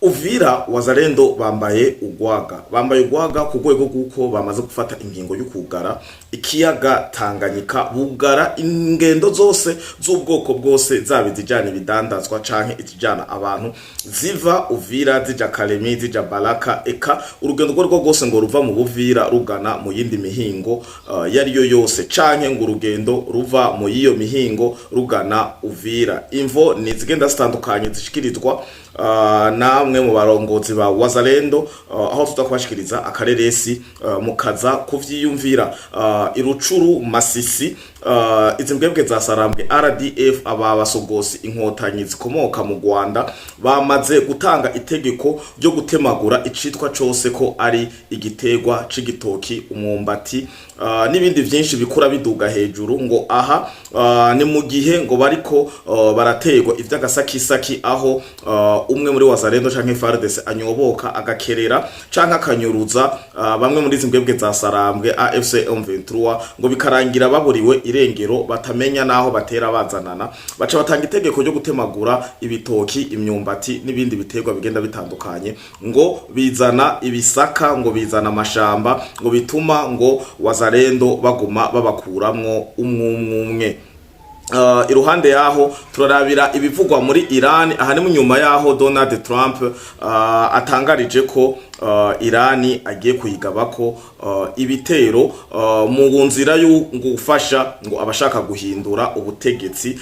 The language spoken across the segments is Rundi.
Uvira, Wazalendo bambaye ugwaga, bambaye ugwaga ku rwego rw'uko bamaze gufata ingingo y'ukugara ikiyaga Tanganyika, bugara ingendo zose z'ubwoko bwose, zaba izijana ibidandazwa canke izijana abantu, ziva Uvira zija Kalemi, zija Baraka, eka urugendo urwo rwo rwose ngo ruva mu Buvira rugana mu yindi mihingo yariyo yose, canke ngo urugendo ruva mu yiyo mihingo rugana Uvira. Imvo ni zigenda zitandukanye zishikirizwa namwe mu barongozi ba Wazalendo, aho tuza kubashikiriza akareresi, mukaza kuvyiyumvira. Irucuru, Masisi, izi mbwebwe za Sarambwe RDF, aba basogosi inkotanyi zikomoka mu Rwanda, bamaze gutanga itegeko ryo gutemagura icitwa cose ko ari igiterwa c'igitoki, umwumbati n'ibindi vyinshi bikura biduga hejuru. Ngo aha ni mu gihe ngo bariko baraterwa ivy'agasakisaki, aho umwe muri Wazalendo canke FARDC anyoboka agakerera canke akanyuruza bamwe muri izi mbwebwe za Sarambwe AFC M23, ngo bikarangira baburiwe irengero, batamenya naho batera bazanana. Baca batanga itegeko ryo gutemagura ibitoki, imyumbati n'ibindi biterwa bigenda bitandukanye, ngo bizana ibisaka, ngo bizana amashamba, ngo bituma ngo Wazalendo baguma babakuramwo umwumwe. Iruhande yaho turarabira ibivugwa muri Iran. Aha ni nyuma yaho Donald Trump atangarije ko Iran agiye kuyigabako ibitero mu nzira yo gufasha ngo abashaka guhindura ubutegetsi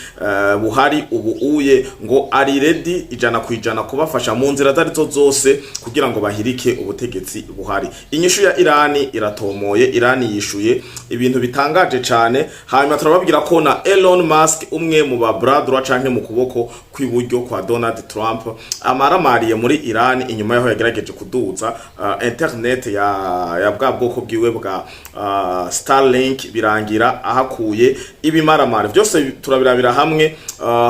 buhari ubu uye, ngo ari ready 100% kubafasha mu nzira zarizo zose kugira ngo bahirike ubutegetsi buhari. Inyishu ya Iran iratomoye, Iran yishuye ibintu bitangaje cane. Hanyuma turababwira ko na Elon Musk, umwe mu ba bras droit canke mu kuboko kw'iburyo kwa Donald Trump, amaramariye muri Iran inyuma yaho yagerageje kuduza internet ya bwa bwoko bwiwe bwa Starlink, birangira ahakuye ibimaramare byose. Turabirabira hamwe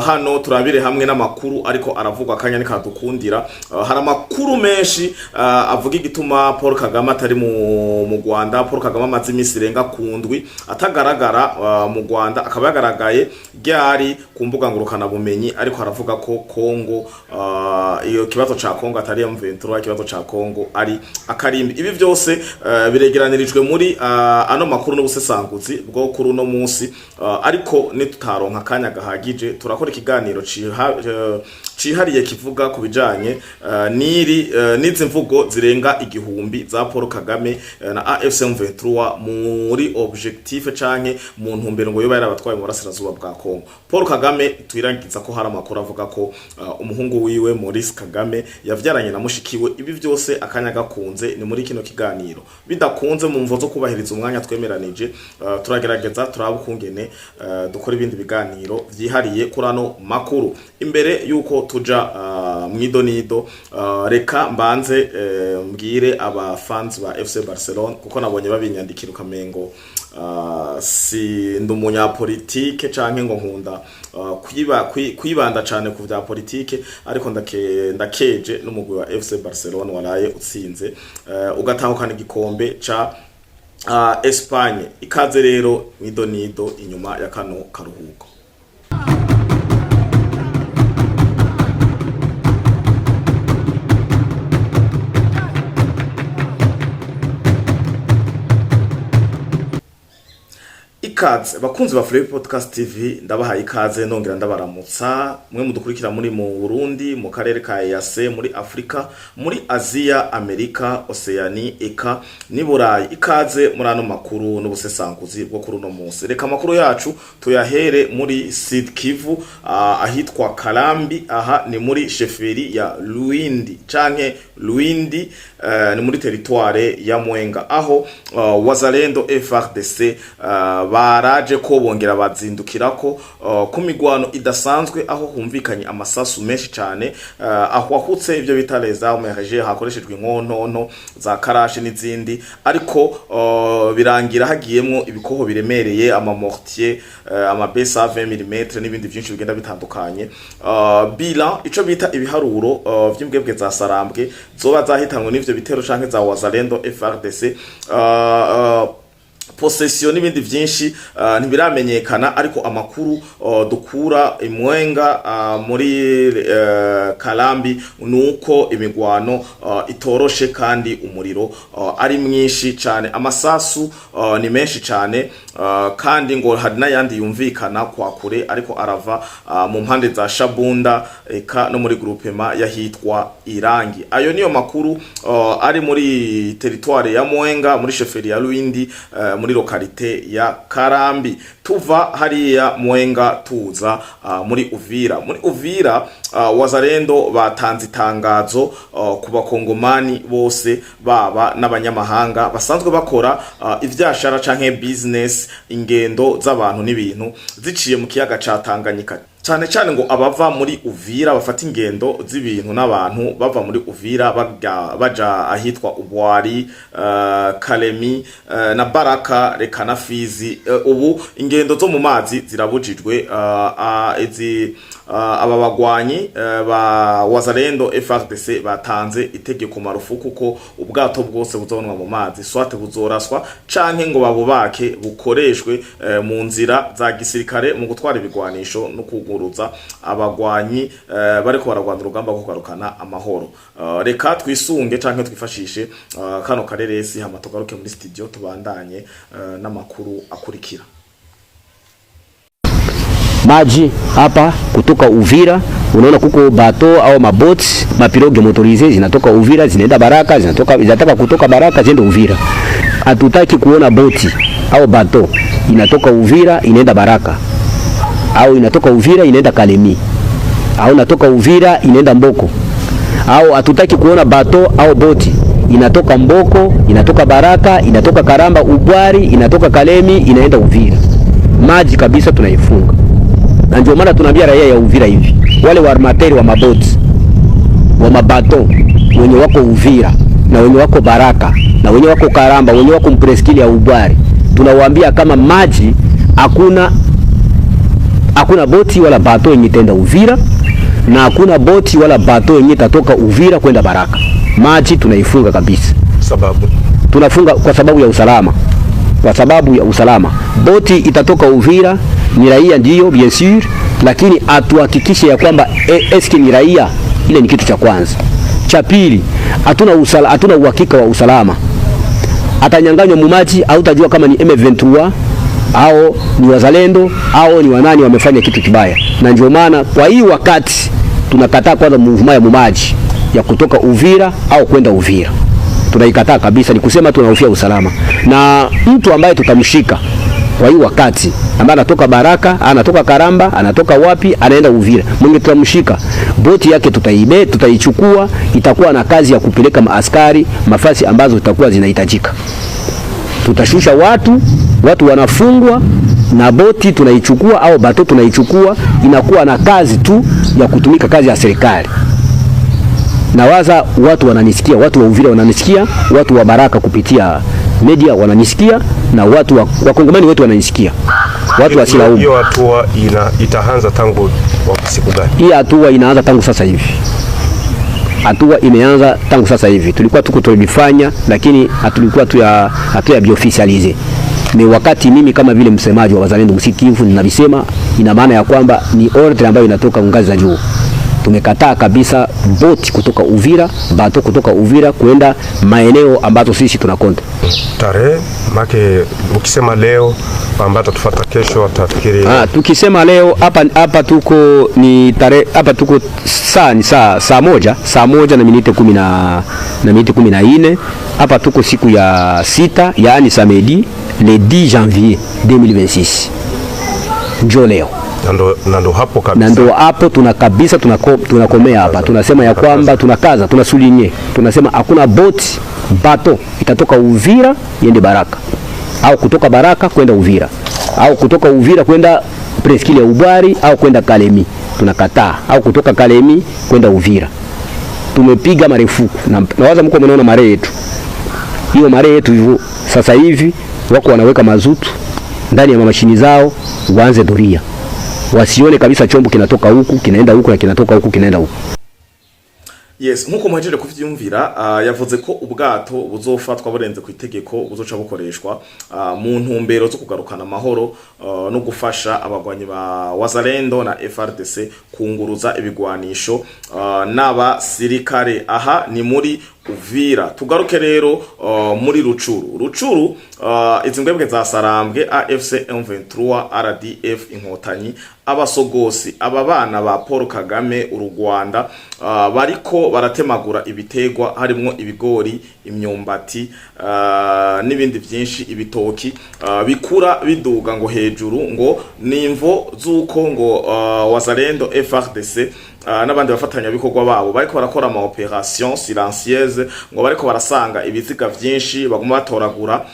hano, turabire hamwe n'amakuru ariko aravugwa akanya nikadukundira. Hari amakuru menshi avuga igituma Paul Kagame atari mu Rwanda. Paul Kagame amaze iminsi irenga ku ndwi atagaragara mu Rwanda, akaba yagaragaye ryari ku mbuga ngurukana bumenyi, ariko aravuga ko Kongo, iyo kibazo ca Kongo atari M23, ikibazo ca Kongo ari akarimbi. Ibi byose biregeranirijwe muri ano makuru n'ubusesanguzi bwo kuri uno munsi, ariko nitutaronka akanya gahagije turakora ikiganiro cihariye kivuga ku bijanye niri n'izi mvugo zirenga 1000 za Paul Kagame na AFC M23 muri objectif canke mu ntumbero ngo yoba yarabatwaye mu burasirazuba bwa Kongo. Paul Kagame, twirangiza ko hari amakuru avuga ko umuhungu wiwe Maurice Kagame yavyaranye na mushikiwe. Ibi byose akanya gakunze ni muri kino kiganiro, bidakunze mu mvo zo kubahiriza umwanya twemeranije, turagerageza turaba ukungene dukora ibindi biganiro vyihariye kuri ano makuru. Imbere yuko tuja mwidonido, reka mbanze mbwire aba fans ba FC Barcelona, kuko nabonye babinyandikira ukamengo si ndi umunyapolitike canke ngo nkunda kwibanda cane ku vya politike, ariko ndakeje n'umugwi wa FC Barcelona waraye utsinze, ugatahukana igikombe ca Espagne. Ikaze rero mwidonido inyuma ya kano karuhuko. Ikaze bakunzi ba Free Podcast TV, ndabahaye ikaze nongera ndabaramutsa mwe mudukurikira muri mu Burundi, mu karere ka EAC, muri Afrika, muri Aziya, Amerika, Oceania eka ni Burayi. Ikaze muri ano makuru n'ubusesankuzi bwo kuri uno munsi. Reka amakuru yacu tuyahere muri Sud Kivu, ahitwa Karambi. Aha ni muri chefferie ya Luindi canke Luindi, ni muri territoire ya Mwenga, aho Wazalendo FARDC baraje ko bongera bazindukirako ku migwano idasanzwe, aho humvikanye amasasu menshi cyane, aho wahutse ibyo bita les armes légères, hakoreshejwe inkontonto za karashe n'izindi, ariko birangira hagiyemwo ibikoho biremereye, ama mortier, ama BSA 20 mm n'ibindi byinshi bigenda bitandukanye. Bilan, ico bita ibiharuro vy'imbwebwe za Sarambwe zoba zahitanwe n'ivyo bitero canke za Wazalendo FARDC, Possession n'ibindi vyinshi ntibiramenyekana, ariko amakuru dukura imwenga muri Karambi nuko imigwano itoroshe kandi umuriro ari mwinshi cane, amasasu ni menshi cane, kandi ngo hari n'ayandi yumvikana kwa kure ariko arava mu mpande za Shabunda eka no muri groupement yahitwa Irangi. Ayo niyo makuru ari muri territoire ya Mwenga, muri chefferie ya Rwindi, muri localité ya Karambi. Tuva hariya Mwenga tuza muri Uvira. Muri Uvira, Wazalendo batanze itangazo ku bakongomani bose, baba n'abanyamahanga basanzwe bakora ivyashara canke business, ingendo z'abantu n'ibintu ziciye mu kiyaga ca Tanganyika, cyane cyane ngo abava muri Uvira bafata ingendo z'ibintu n'abantu bava muri Uvira baja ahitwa Ubwari, Kalemi na Baraka reka na Fizi. Ubu ingendo zo mu mazi zirabujijwe. Izi aba bagwanyi ba Wazalendo FARDC batanze itegeko marufuku ko ubwato bwose buzonwa mu mazi soit buzoraswa canke ngo babubake bukoreshwe mu nzira za gisirikare mu gutwara ibigwanisho no kuguruza abagwanyi bariko baragwana urugamba rwo kugarukana amahoro. Reka twisunge canke twifashishe kano kareresi, hama tugaruke muri studio tubandanye n'amakuru akurikira. Maji hapa kutoka Uvira, unaona kuko bateau au maboti, mapirogues motorisées zinatoka Uvira zinaenda Baraka, zinatoka zinataka kutoka Baraka ziende Uvira. Hatutaki kuona boti au bateau inatoka Uvira inaenda Baraka au inatoka Uvira inaenda Kalemi au inatoka Uvira inaenda Mboko, au hatutaki kuona bateau au boti inatoka Mboko, inatoka Baraka, inatoka Karamba Ubwari, inatoka Kalemi inaenda Uvira. Maji kabisa tunaifunga, na ndio maana tunaambia raia ya Uvira hivi, wale wa armateurs wa maboti wa mabateau wenye wako Uvira na wenye wako Baraka na wenye wako Karamba, wenye wako mpresqu'île ya Ubwari, tunawaambia kama maji hakuna, hakuna boti wala bateau yenye itaenda Uvira na hakuna boti wala bateau yenye itatoka Uvira kwenda Baraka. Maji tunaifunga kabisa. Sababu? Tunafunga kwa sababu ya usalama, kwa sababu ya usalama. Boti itatoka Uvira ni raia ndiyo, bien sûr, lakini atuhakikishe ya kwamba eske ni raia, ile ni kitu cha kwanza. Cha pili, hatuna uhakika wa usalama. Atanyanganywa mumaji, hautajua kama ni M23 au ni wazalendo au ni wanani wamefanya kitu kibaya, na ndio maana kwa hii wakati tunakataa kwanza mouvement ya mumaji ya kutoka Uvira au kwenda Uvira, tunaikataa kabisa. Ni kusema tunahofia usalama, na mtu ambaye tutamshika kwa hii wakati ambaye anatoka Baraka, anatoka Karamba, anatoka wapi, anaenda Uvira, mwingi tutamshika, boti yake tutaibe, tutaichukua, itakuwa na kazi ya kupeleka maaskari mafasi ambazo zitakuwa zinahitajika. Tutashusha watu, watu wanafungwa na boti tunaichukua au bateau tunaichukua, inakuwa na kazi tu ya kutumika kazi ya serikali. Nawaza watu wananisikia, watu wa Uvira wananisikia, watu wa Baraka kupitia media wananisikia, na watu wa Wakongomani wetu wananisikia, watu wa Silaumu. Hiyo hatua itaanza tangu siku gani? Hii hatua inaanza tangu sasa hivi, hatua imeanza tangu sasa hivi. Tulikuwa tuko tulifanya, lakini hatulikuwa tu ya hatuya biofficialiser. Ni wakati mimi kama vile msemaji wa Wazalendo Msikivu ninavisema, ina maana ya kwamba ni ordre ambayo inatoka ngazi za juu. Tumekataa kabisa boti kutoka Uvira, bateau kutoka Uvira kwenda maeneo ambazo sisi tunakonta. Tarehe make ukisema leo ambaye atatufuata kesho atafikiri. Ah, tukisema leo hapa hapa tuko ni tarehe hapa tuko saa ni saa 1 na minute kumi na minute 14 hapa tuko siku ya sita, yaani samedi le 10 janvier 2026 njo leo. Na ndo hapo kabisa. Na ndo hapo tuna kabisa tunakomea hapa, tunasema ya kwamba tunakaza, tunasouligner, tunasema hakuna boti, bateau itatoka Uvira iende Baraka au kutoka Baraka kwenda Uvira au kutoka Uvira kwenda presqu'île ya Ubwari au kwenda Kalemi, tunakataa, au kutoka Kalemi kwenda Uvira. Tumepiga marufuku na nawaza mko mnaona marée yetu hiyo, marée yetu hivyo sasa hivi wako wanaweka mazutu ndani ya mashini zao, waanze doria, wasione kabisa chombo kinatoka huku kinaenda huku na kinatoka huku kinaenda huku. Yes, nkuko muhejeje kuvyumvira, yavuze ko ubwato buzofatwa burenze ku itegeko buzoca bukoreshwa mu ntumbero zo kugarukana amahoro no gufasha abagwanyi ba Wazalendo na FARDC kunguruza ibigwanisho n'abasirikare. Aha ni muri Uvira. Tugaruke rero muri Rucuru. Rucuru, izi mbwebwe za Sarambwe, AFC M23, RDF Inkotanyi, abasogosi, aba bana ba Paul Kagame, u Rwanda, bariko baratemagura ibitegwa harimwo ibigori, imyumbati n'ibindi byinshi, ibitoki bikura biduga ngo hejuru, ngo nimvo z'uko ngo Wazalendo, FARDC n'abandi bafatanyabikorwa babo bariko barakora ama opération silencieuse, ngo bariko barasanga ibiziga vyinshi, baguma batoragura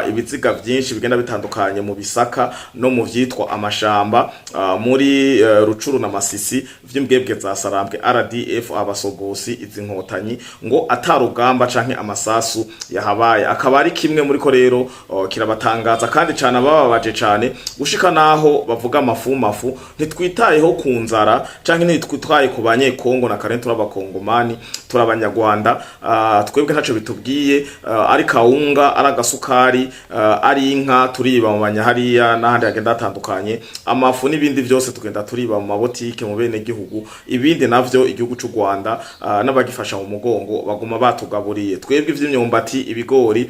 ibiziga vyinshi bigenda bitandukanye mu bisaka no mu vyitwa amashamba muri Rucuru na Masisi, vy'imbwebwe za Sarambwe, RDF, abasogosi, izi nkotanyi, ngo atarugamba canke amasasu yahabaye. Akaba ari kimwe muri ko rero kirabatangaza kandi cane abababaje cane, gushika naho bavuga amafu mafu, ntitwitayeho ku nzara canke ntitwitaye ku Banyekongo na kare, turabakongomani, turabanyarwanda, twebwe ntaco bitubwiye, ari kawunga, ari agasukari, ari inka turiba mu banyahariya n'ahandi hagenda hatandukanye, amafu n'ibindi vyose tugenda turiba mu mabotike mu bene gihugu. Ibindi navyo igihugu c'u Rwanda n'abagifasha mu mugongo baguma batugaburiye. Twebwe ivy'imyumbati, ibigori,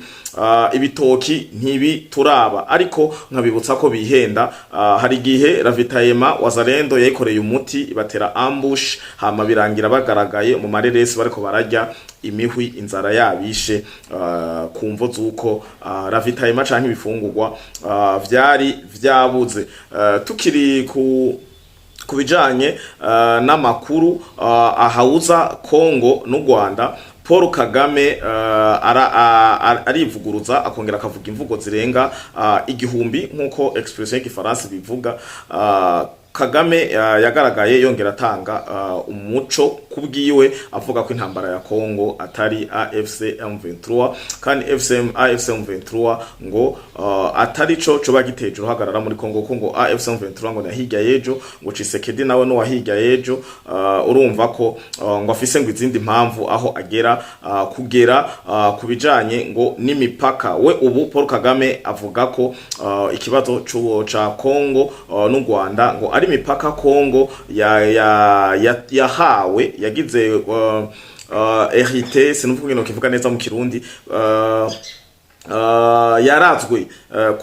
ibitoki ntibi turaba. Ariko nkabibutsa ko bihenda, hari igihe ravitaillement Wazalendo yayikoreye umuti, ibatera ambush, hama birangira bagaragaye mu mareresi bariko bararya imihwi, inzara yabishe, kumvo zuko ravitaillement canke ibifungurwa vyari vyabuze. Tukiri ku bijanye n'amakuru ahuza Kongo n'u Rwanda, Paul Kagame arivuguruza, akongera akavuga imvugo zirenga 1000, nk'uko expression y'igifaransa bivuga. Kagame yagaragaye yongera atanga umuco kubwiwe, avuga ko intambara ya Kongo atari AFC M23, kandi AFC M23 ngo atari co coba giteje uruhagarara muri Kongo, ko ngo AFC M23 ngo na hirya yejo, ngo Tshisekedi nawe no wahirya yejo. Urumva ko ngo afise ngo izindi mpamvu aho agera kugera kubijanye ngo n'imipaka. We ubu Paul Kagame avuga ko ikibazo c'uwo ca Kongo n'u Rwanda ngo ari imipaka Kongo ya yahawe, yagize hérité, sinumva ingene kivuga neza mu Kirundi, yarazwe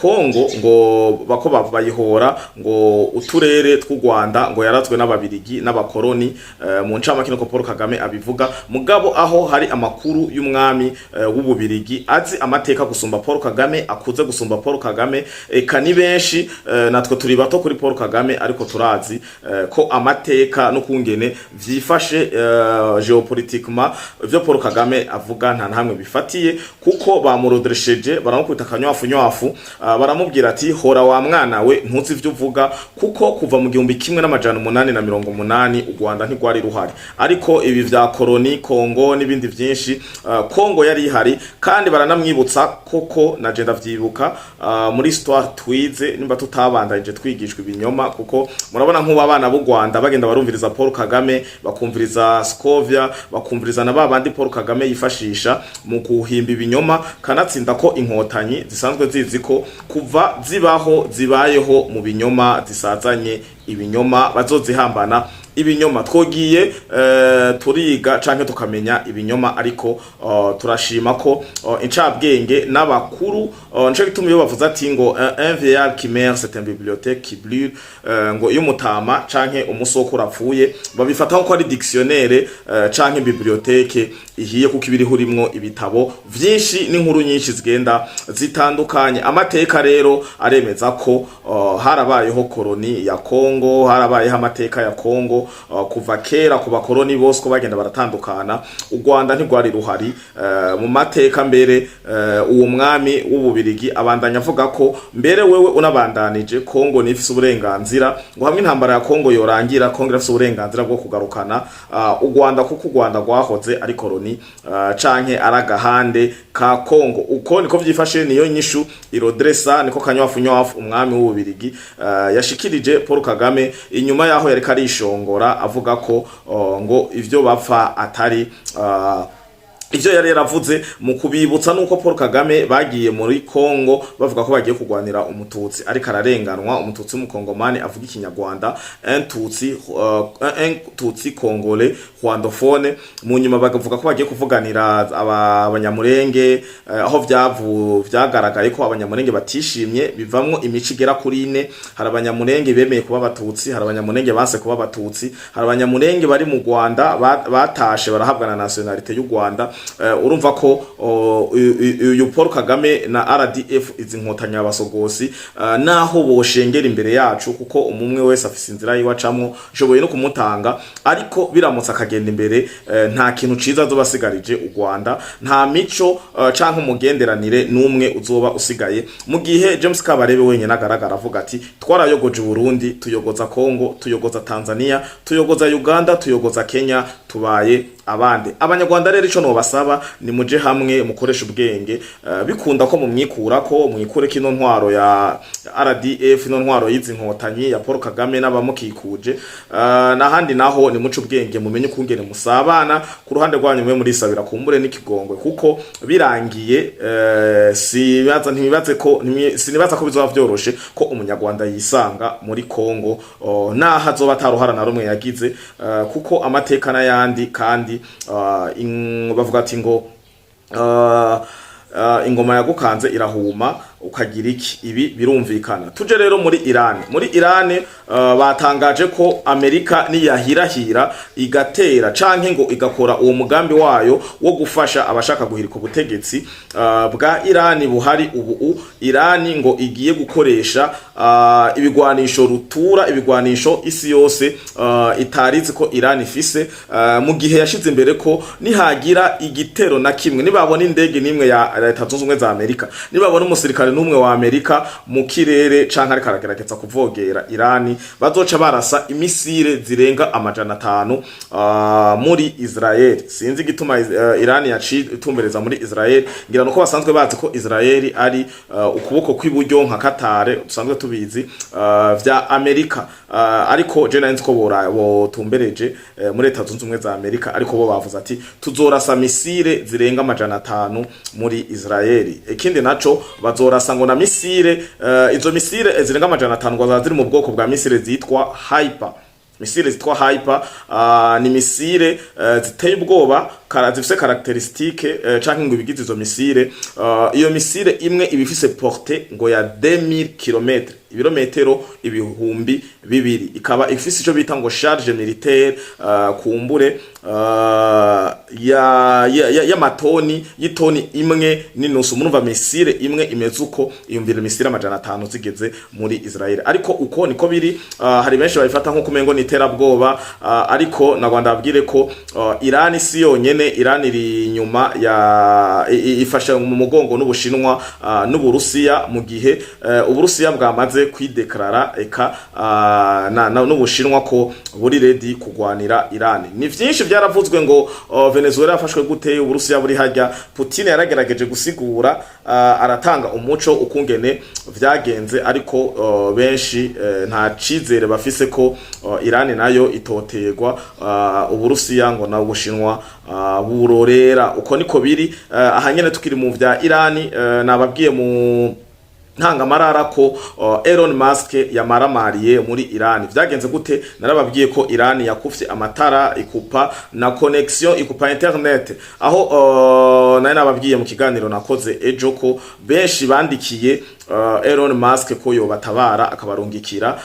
Kongo, ngo bako bayihora ngo uturere tw'u Rwanda, ngo yarazwe n'ababirigi n'abakoroni, mu ncamake niko Paul Kagame abivuga. Mugabo aho hari amakuru y'umwami w'ububirigi azi amateka gusumba Paul Kagame, akuze gusumba Paul Kagame, eka ni benshi, natwe turi bato kuri Paul Kagame, ariko turazi ko amateka n'ukungene vyifashe géopolitiquement, ivyo Paul Kagame avuga nta hamwe bifatiye, kuko bamurodresheje, baramukubita akanywafu nywafu, baramubwira ati: "Hora wa mwana we, ntuzi ivyo uvuga", kuko kuva mu 1880 u Rwanda ntigwari ruhari. Ariko ibi vya koroni Kongo n'ibindi vyinshi, Kongo yari ihari. Kandi baranamwibutsa koko, na je ndavyibuka muri histoire twize, nimba tutabandanije twigishwa ibinyoma, kuko murabona nk'ubu abana b'u Rwanda bagenda barumviriza Paul Kagame, bakumviriza Scovia, bakumviriza na babandi Paul Kagame yifashisha mu kuhimba ibinyoma. Kanatsinda ko inkotanyi zisanzwe zizi ko kuva zibaho zibayeho mu binyoma, zisazanye ibinyoma, bazozihambana ibinyoma. Twogiye turiga canke tukamenya ibinyoma, ariko turashima ko incabwenge n'abakuru, nico gituma iyo bavuze ati ngo "Un vieillard qui meurt, c'est une bibliothèque qui brûle", ngo iyo umutama canke umusokuru apfuye, babifata ko ari dictionnaire canke bibliothèque ihiye, kuko ibiriho urimwo ibitabo vyinshi n'inkuru nyinshi zigenda zitandukanye. Amateka rero aremeza ko harabayeho koroni ya Kongo, harabayeho amateka ya Kongo kuva kera ku bakoroni bose ko bagenda baratandukana, u Rwanda ntigwari ruhari mu mateka. Mbere uwo mwami w'ububirigi abandanya avuga ko mbere wewe unabandanije Kongo nifise uburenganzira, ngo hamwe intambara ya Kongo yorangira, Kongo irafise uburenganzira bwo kugarukana u Rwanda, kuko u Rwanda rwahoze ari koroni. agakoni canke ari agahande ka Kongo. Uko niko vyifashe, niyo nyishu irodresa, niko kanywafu nywafu umwami w'Ububirigi yashikirije Paul Kagame inyuma yaho yariko arishongora avuga ko ngo ivyo bapfa atari ivyo yari yaravuze. Mu kubibutsa nuko Paul Kagame bagiye muri Kongo bavuga ko bagiye kurwanira umututsi ariko ararenganwa, umututsi w'umukongomani avuga ikinyarwanda, un tutsi congolais rwandophone. Mu nyuma bakavuga ko bagiye kuvuganira abanyamurenge, aho vyagaragaye ko abanyamurenge batishimye, bivamwo imico igera kuri ine. Hari abanyamurenge bemeye kuba abatutsi, hari abanyamurenge banse kuba abatutsi, hari abanyamurenge bari mu Rwanda batashe barahabwa na nationalité y'u Rwanda. Urumva ko uyu Paul Kagame na RDF, izi nkotanyi abasogosi, naho boshengera imbere yacu, kuko umumwe wese afise inzira yiwe acamwo, nshoboye no kumutanga, ariko biramutse akagenda imbere, nta kintu ciza azoba asigarije u Rwanda, nta mico canke umugenderanire n'umwe uzoba usigaye, mu gihe James Kabarebe wenyine agaragara avuga ati: "Twarayogoje Burundi, tuyogoza Kongo, tuyogoza Tanzania, tuyogoza Uganda, tuyogoza Kenya, tubaye abandi." Abanyarwanda rero ico nobasaba ni muje hamwe, mukoresha ubwenge, bikunda ko mumwikura ko mwikure kino ntwaro ya RDF, ino ntwaro y'izi nkotanyi ya Paul Kagame n'abamukikuje. Nahandi naho ni muce ubwenge, mumenye ukungene musabana ku ruhande rwanyu, mwe murisabira kumbure n'ikigongwe, kuko birangiye sibaza ntibibaze ko sinibaza ko bizoba vyoroshe ko umunyarwanda yisanga muri Kongo, naho azoba ataruhara na rumwe yagize, kuko amateka n'ayandi. Kandi bavuga ati ngo ingoma yagukanze irahuma ukagira iki. Ibi birumvikana. Tuje rero muri Iran. Muri Iran batangaje ko Amerika niyahirahira igatera canke ngo igakora uwo mugambi wayo wo gufasha abashaka guhirika ubutegetsi bwa Iran buhari ubu, Iran ngo igiye gukoresha ibigwanisho rutura, ibigwanisho isi yose itarizi ko Iran ifise, mu gihe yashize imbere ko nihagira igitero na kimwe, nibabona indege nimwe ya Leta Zunze Ubumwe za Amerika, nibabona umusirikare n'umwe wa Amerika mu kirere canke ariko aragerageza kuvogera Irani, bazoca barasa imisire zirenga 500 muri Israel. Sinzi igituma Irani yaciye itumbereza muri Israel, ngira nuko basanzwe bazi ko Israel ari ukuboko kw'iburyo nka Qatar dusanzwe tubizi vya Amerika, ariko je nari nzi ko botumbereje muri Leta Zunze Ubumwe za Amerika, ariko bo bavuze ati: "Tuzorasa misile zirenga 500 muri Israel." Ikindi naco, bazorasa ngo na misile, izo misile zirenga 500 ngo ziri mu bwoko bwa misile zitwa Hyper. Misile zitwa Hyper ni misile ziteye ubwoba, zifise caractéristique canke ngo ibigize izo misile, iyo misile imwe iba ifise portée ngo ya 2000 km, ibirometero 2000, ikaba ifise ico bita ngo charge militaire kumbure ya y'amatoni y'itoni 1.5. Murumva misile imwe imeze uko, iyumvira misile 500 zigeze muri Israel. Ariko uko niko biri, hari benshi babifata nko kumengo ni iterabwoba, ariko na Rwanda babwire ko Iran si yonyene. Iran iri inyuma ya ifasha mu mugongo n'Ubushinwa n'Uburusiya, mu gihe Uburusiya bwamaze kwideklarara eka n'Ubushinwa ko buri ready kugwanira Iran. Ni vyinshi byaravuzwe ngo Venezuela yafashwe gute, Uburusiya buri hajya. Putin yaragerageje gusigura, aratanga umuco ukungene vyagenze, ariko benshi nta cizere bafise ko Iran nayo itoterwa Uburusiya ngo na Ubushinwa burorera. Uko niko biri. Aha nyene tukiri mu vya Iran, nababwiye mu ntangamarara ko Elon Musk yamaramariye muri Iran. Vyagenze gute? Narababwiye ko Iran yakufye amatara, ikupa na connexion, ikupa internet, aho nari nababwiye mu kiganiro nakoze ejo ko benshi bandikiye Elon Musk ko yobatabara akabarungikira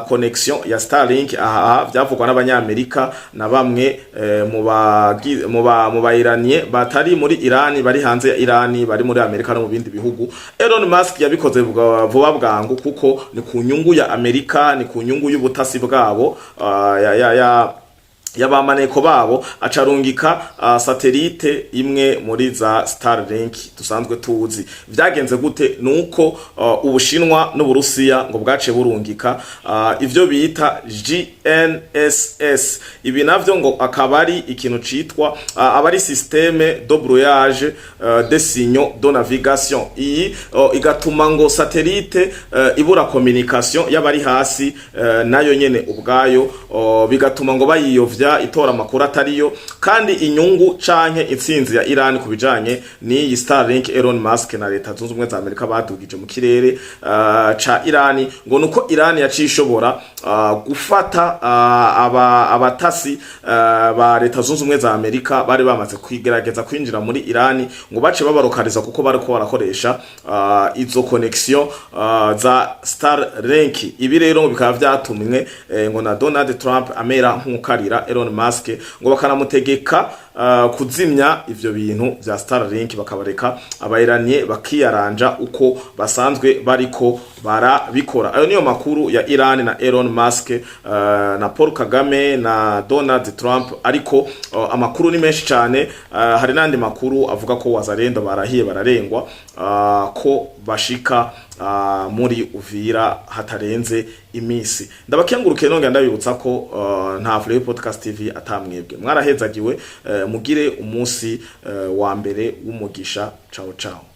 connexion ya Starlink. Aha vyavugwa n'abanyamerika na bamwe mu ba Iraniye batari muri Iran, bari hanze ya Iran, bari muri Amerika no mu bindi bihugu. Elon Musk yabikoze vuba bwangu kuko ni ku nyungu ya Amerika, ni ku nyungu y'ubutasi bwabo, ya Yabamaneko babo acarungika satellite imwe muri za Starlink dusanzwe tuzi. Vyagenze gute? Nuko Ubushinwa n'Uburusiya ngo bwace burungika ivyo bita GNSS. Ibi navyo ngo akaba ari ikintu citwa aba ari système de brouillage des signaux de navigation. Iyi igatuma ngo satellite ibura communication y'abari hasi nayo nyene ubwayo, bigatuma ngo bayiyovya, itora amakuru atariyo. Kandi inyungu canke intsinzi ya Iran ku bijanye n'iyi Starlink Elon Musk na Leta Zunze Ubumwe za Amerika badugije mu kirere ca Iran, ngo nuko Iran yaciye ishobora gufata abatasi ba Leta Zunze Ubumwe za Amerika bari bamaze kwigerageza kwinjira muri Iran, ngo bace babarokariza kuko bariko barakoresha izo connection za Starlink. Ibi rero bikaba vyatumwe ngo na Donald Trump amera nk'ukarira Elon Musk, ngo bakanamutegeka kuzimya ivyo bintu vya Starlink, bakabareka abayiraniye bakiyaranja uko basanzwe bariko barabikora. Ayo niyo makuru ya Iran na Elon Musk na Paul Kagame na Donald Trump. Ariko amakuru ni menshi cyane. Hari n'andi makuru avuga ko Wazalendo barahiye bararengwa ko bashika muri Uvira hatarenze imisi. Ndabakengurukiye, nongera ndabibutsa ko nta Fleury Podcast TV atamwebwe. Mwarahezagiwe, mugire umunsi wa mbere w'umugisha. Ciao ciao.